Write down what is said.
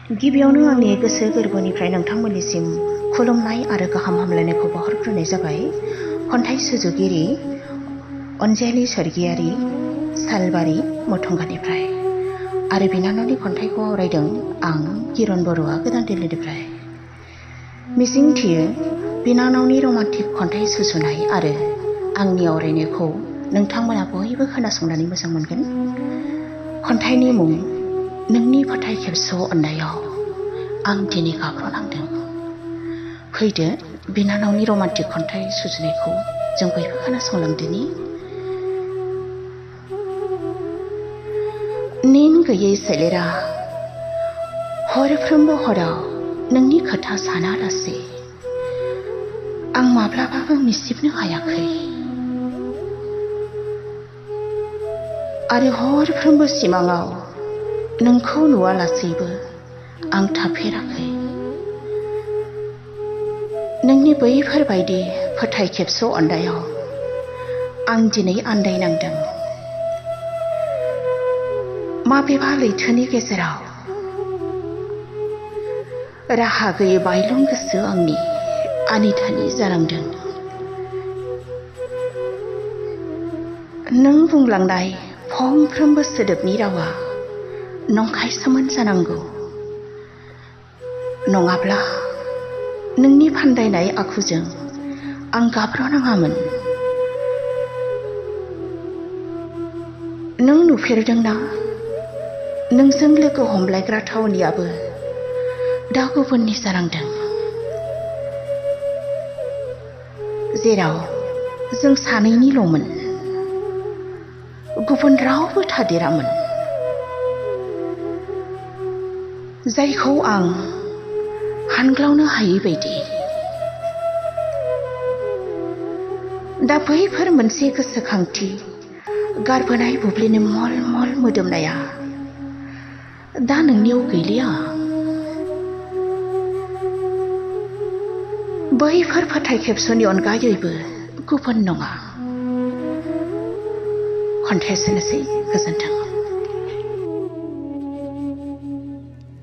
गिबियावनो आंनि गोसो गोरबोनिफ्राय नोंथांमोननिसिम खुलुमनाय आरो गाहाम हामलायनायखौ बावहरग्रोनाय जाबाय। खन्थाइ सुजुगिरि अनजालि स्वर्गियारि सालबारि मथंगानिफ्राय आरो बिनानावनि खन्थाइखौ आवरायदों आं किरण बरुवा गोदान दिल्लीनिफ्राय। मिजिंथियो बिनानावनि रमान्टिक खन्थाइ सुजुनाय आरो आंनि आवरायनायखौ नोंथांमोना बयबो खोनासंनानै मोजां मोनगोन। खन्थाइनि मुं नोंनि फोथाय खेबस' अननायाव आं दिनै गाब्रनांदों। फैदो बिनानावनि रमान्टिक खन्थाइ सुजुनायखौ जों बयबो खोनासंलांदोनि। नेन गैयै सोलेरा हरफ्रोमबो हराव नोंनि खोथा सानालासे आं माब्लाबाबो मिसिबनो हायाखै आरो हरफ्रोमबो सिमाङाव नोंखौ नुवालासैबो आं थाफेराखै। नोंनि बैफोरबायदि फोथाय खेबस' अननायाव आं दिनै आन्दायनांदों। माबेबा लैथोनि गेजेराव राहा गैयै बायलं गोसो आंनि आनिधानि जालांदों। नों बुंलांनाय फंफ्रोमबो सोदोबनि रावा नंखायसोमोन जानांगौ, नङाब्ला नोंनि फान्दायनाय आखुजों आं गाब्रनाङामोन। नों नुफेरदोंना नोंजों लोगो हमलायग्रा थावनियाबो दा गुबुननि जालांदों, जेराव जों सानैनिल'मोन, गुबुन रावबो थादेरामोन। जायखौ आं हानग्लावनो हायै बायदि दा बैफोर मोनसे गोसोखांथि गारबोनाय बुब्लिनि मल मल मोदोमनाया दा नोंनियाव गैलिया। बैफोर फोथाय खेबस'नि अनगायैबो गुबुन नङा। खन्थाइ एसेनोसै, गोजोन्थों।